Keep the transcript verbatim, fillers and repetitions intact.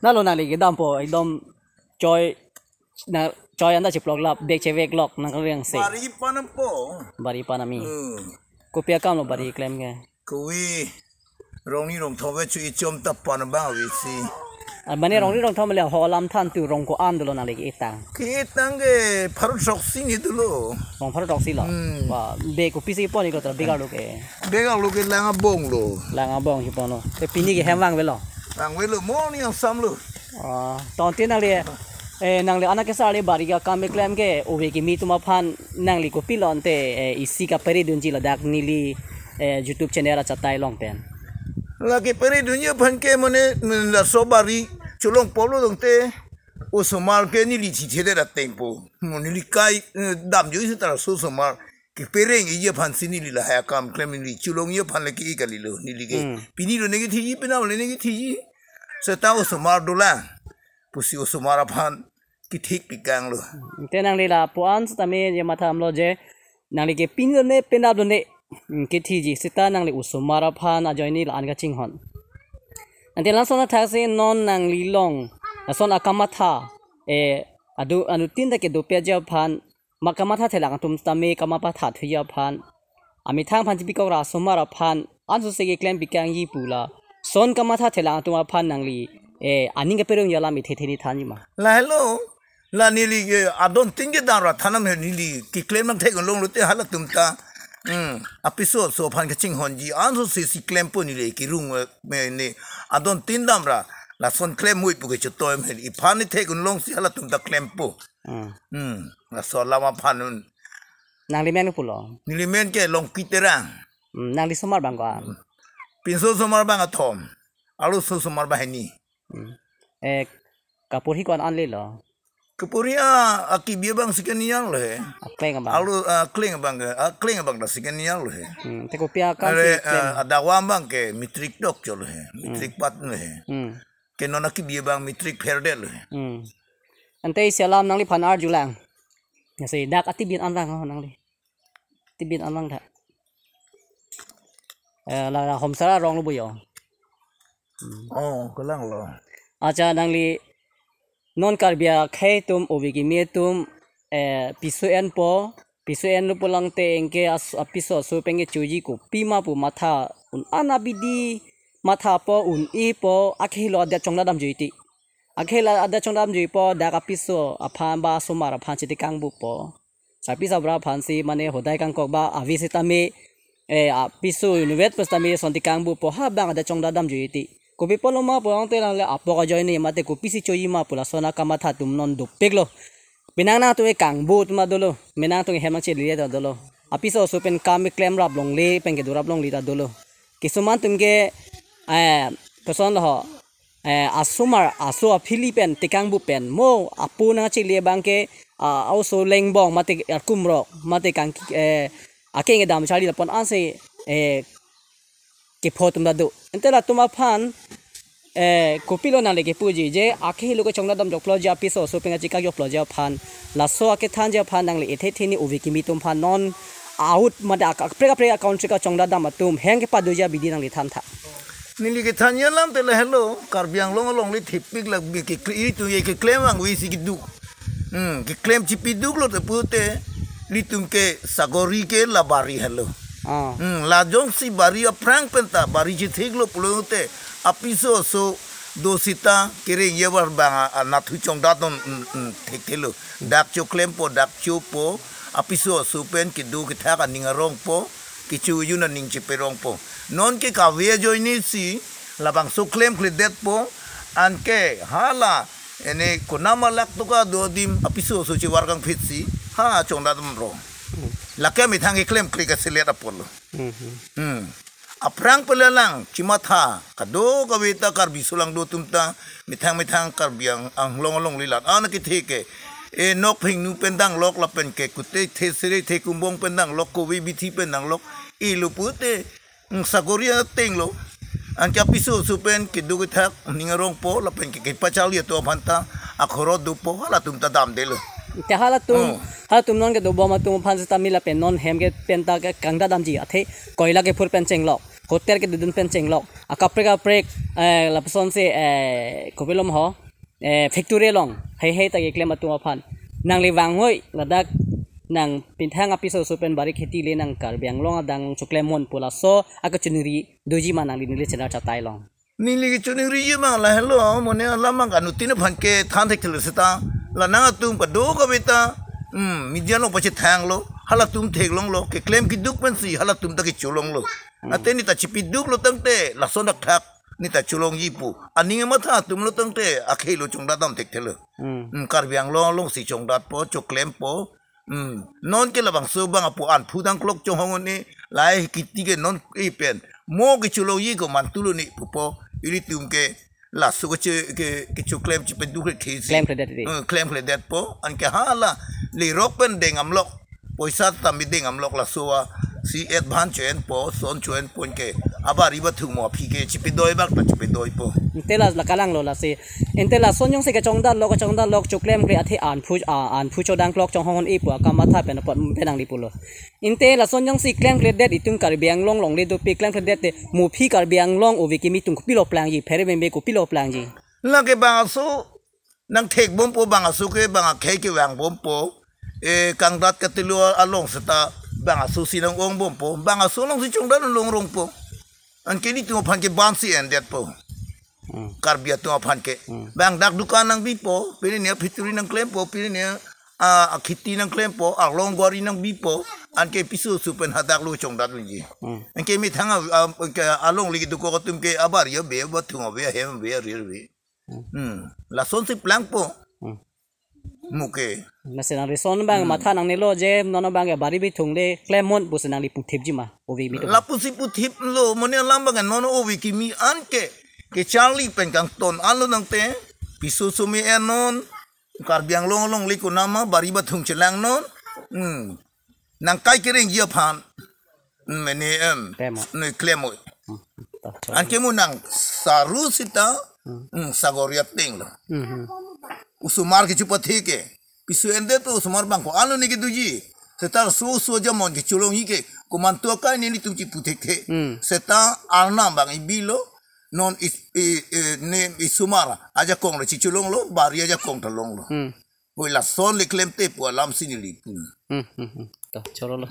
Nalo nangli kedampo, ekdom choi, na choi anta chiploklap, bag cheveklok nangkeriang se. Bari panampo. Bari panami. Hmm. Kopi akamlo bari klem ke? Kove rongni rongthom ve chu ichom ta pan abang ave si. Ah, mane rongni rongthom le ho alam than tu rong ko-an dolo nangli ke-etang? Ke-etang ke pharo throksi ni dolo. Rong pharo throksi lo. Hmm. Wa, bag kopisi pon-iklo tra bag arlo ke? Bag arlo ke lang abong lo. Lang abong si ponlo. Te pini ke hem vangvelo? Vangvelo, mo ni angsam lo. Ah, tangte nangli, eh, nangli anak kesar le bari akam keklem ke ove kimi atum aphan nangli kopilo ante, eh, isi kapere dunji ladak neli, eh, YouTube channel achatai along pen? Lake pere dunji aphan ke mane, mm, laso bari cholongpolo tangte osomar ke neli chichedet atengpo. Mo neli kai, eh, damjoi seta laso osomar kepereng-iji aphan si neli lahai akam klem, neli cholongji aphan le ke-e kalilo neli ke. Hmm. Pini lo ne kethiji, penap le ne kethiji. Seta osomar dolang pusi osomar aphan kethik pikanglo. Ante nangli lapu-an setame je matha damlo je nangli ke pini lo ne penap lo ne, hmm, kethiji seta nangli osomar aphan ajoine la-an kachinghon. Ante lason athak si non nangli along lason akamatha, eh, adu, anuttin ta kedopeji aphan, ma kamatha thelang atum tame kamatha thuji aphan, amethang aphan chipikok ra osomar aphan ansose keklem pikangji pu lason kamatha thelang atum aphan nangli, eh, aning kaperongji alam ithe the ni thanji ma? Lahelo, la neli ke adon tin kedam ra thanam he, neli keklem nangthek-un longlo te halatum ta. Hmm, apiso aso aphan kachinghonji ansose si klempo neli kerung, eh, me ne adon tin dam ra lason klem moi pu ke chotoi hem he, iphan ni thek-un long si halatum ta klempo. Hmm. Hmm, laso alam aphan un. Nangli men pulo? Neli men ke Longki Terang. Hmm, nangli osomar bang ko-an? Pinso osomar bang athom. Arloso osomar bang hini. Hmm. Eh, kaporhi ko-an an lelo? Kaporhi a, akibi abang second year lo he. Akleng abang? Arlo, ah, akleng abang ke, ah, akleng abang ta second year lo he. Hmm, te kopi akam are, si klem? Ah, adawam abang ke matric dokcho lo he. Hmm. Matric pat lo he. Hmm. Ke non akibi abang matric fail det lo he. Hmm. Ante isi alam nangliphan arjulang. Lasi dak atibin anlang ho nangli. Tibin anlang tha. Eh, la, la Homsar arong lo bo yo. Hmm. Oh, kelanglo. Acha nangli non Karbi akhei atum ove kimi atum, eh, piso enpo, piso enlo pulang te anke as-, apiso aso pen kechoji kopima pu matha un-an abidi mathapo un-epo akhei lo adet chongdadamjui ti. Akhei lo adet chongdadamjuipo dak apiso aphan ba osomar aphan chiti kangbupo. Sarpi sarbura aphan si mane hodai kangkok ba ave setame, eh, apiso univers setame sonti kangbupo ha bang adet chongdadamjui ti. Kopi pulo ma pulang te lang le apok ajoine mate kopisi choji ma pu lason akamatha atum non dopiklo. Penang nangtum kangbu atum ta dolo. Penang nangtum hem nangchele ta dolo. Apiso aso pen kam keklem rap longle pen kedo rap longle ta dolo. Kisuman atum ke, eh, koson lo ho. Eh, osomar aso aphili pen tekangbu pen mo apo nangchele abang ke, ah, oso lengbong mate arkumrok mate kang, eh, akeng kedam charli lapon anse, eh, kepho atum ta do. Ante latum aphan, eh, kopilo nangli kepuji je akhei lo kechongdadam joklo je apiso aso pen kachikak joklo je aphan, laso akethanji aphan nangli ithe the ni ove kimi atum aphan non ahut mate ak-, kaprek kaprek a-country kachongdadam atum hem kepadoji abidi nangli than tha. Neli kethanji alam te lahelo, Karbi Anglong along le thepik lak bi ke kle-, ilitum ye keklem vangve si keduk. Hmm, keklem chipiduklo te pute, ilitum ke sagori ke la bari helo. Ah. Hmm, la jongsi bari aphrang pen ta, bari chithiklo pulote, apiso aso do seta kereng yavar bang a, a nathu chongdadon, hmm, hmm, thekthelo. Dak choklempo, dak chopo, apiso aso pen kedo kethak aning arongpo, kecho-un aning cheperongpo. Non ke kave ajoine si labangso klemkledetpo, anke hala ene konam alak toka do adim apiso aso chevar kangphit si ha chongdadam rong. Lake methang keklemkle kaselet apotlo. Hmm. Aphrang pelelang chimatha kadokave ta Karbi solangdo atum ta methang methang Karbi Ang-, Anglong along lilat ana kethe ke, e, nok phingnu pen danglok lapen ke kute the sere the kumbong pen danglok, kove bithi pen danglok, ilo pute, mm, sagori atenglo. Anke apiso aso pen kedo kethak aning arongpo lapen ke kepacharli atum aphan ta akhoro dopo, halatum ta damdelo. Te halatum, oh, halatum non kedobom atum aphan setame lapen non hem ke pen ta ke kangdadamji athe koila kephur pen chenglok. hotel kedodun pen chenglok, akaprek kaprek, eh, lapusonsi, eh, kopilom ho, eh, factory along heihei ta keklem atum aphan nangli vanghoi, ladak nang pinthang apiso oso pen bari kheti le nang Karbi Anglong adang choklem non pu laso akachiningri doji ma nangli neli channel chatai along? Neli kachiningri ji ma lahelo, mane alam ma kanutin aphan kethan thekthelo seta, la nangtum kadokave ta, hmm, media along pachethanglo, halatum theklonglo, keklem keduk pensi halatum ta kecholonglo. Hmm. Ante neta chipiduklo tangte, lason dak thak neta cholongji pu aning matha atum lo tangte, akhei lo chongdat dam thekthelo. Hmm. Hmm, Karbi Anglong alongsi chongdatpo, choklempo. Hmm. Non ke labangso abang apo anphu dang klok chonghong un-e, lahei kheti ke non e pen mo kecholongji komantulo ni pupo, ilitum ke laso kecho, ke, kechoklem chipiduk khesi. Klemkledet ri. Eh, klemkledetpo, anke hala lerok pen deng amlok, poisa tame deng amlok laso a, si advance cho-enpo, son cho-enpo, anke abari bathung mo aphi ke chipidoi bak ta chipidoipo. Ante la, la kalanglo lasi. Ante lason jongsi kachongdatlok, kachongdatlok, choklemkle athe anphu, a, anphu chodang klok chonghong un-e pu akamatha pen apot pen nangli pulo. Ante lason jongsi klemkledet, itum Karbi Anglong longle dopik klemkledet te, mo aphi Karbi Anglong ove kimi atum kopilo plangji, phere meme kopilo plangji? Lake bang aso nangthekbompo, bang aso ke bang akhei kevangbompo, eh, kangdat katelo along seta bang aso si nang-ongbompo, bang aso alongsi chongdat longrongpo. Anke nelitum aphan ke bansi endetpo. Hmm. Karbi atum aphan ke. Hmm. Bang dak dukan nangbipo, pini ne factory nangklempo, pini ne, ah, akheti nangklempo, along gari nangbipo, anke piso oso pen hadak lo chongdat unji. Hmm. Anke methang a, a, ke alongle keduk atum ke abari ave, bathung ave, ahem ave, arir ave. Hmm. Lasonsi plangpo. Hmm. Mo ke. Lasi nangli lason abang, hmm, matha nangnelo je non abang ke bari bathung le klem non pusi nangli puthipji ma ove kimi atum? Lapusi puthiplo, mane alam abang non ove kimi anke kecharli pen kangton alo nangte, piso oso me-en non, Karbi Anglong alongle konama bari bathung chelangnon. Hmm. Nangkai kerengji aphan, mane, em, klem-o, ne klem-o. Hmm. Anke mo nang saru seta, hmm, hmm, sagori ateng lo. Hmm, hmm. Osomar kecho pathe ke, piso endet to osomar abang ko-an lo ne kedoji. Seta so so jamon kecholongji ke, komantu akai nelitum chipu thekthe. Hmm. Seta arnam abang ibilo, non is, i, i, ne isomar ajakong lo chicholonglo, bari ajakong ta longlo. Hmm. Oi, lason le klemte pu alamsi neli pu. Hmm, hmm, hmm. To, chorolo.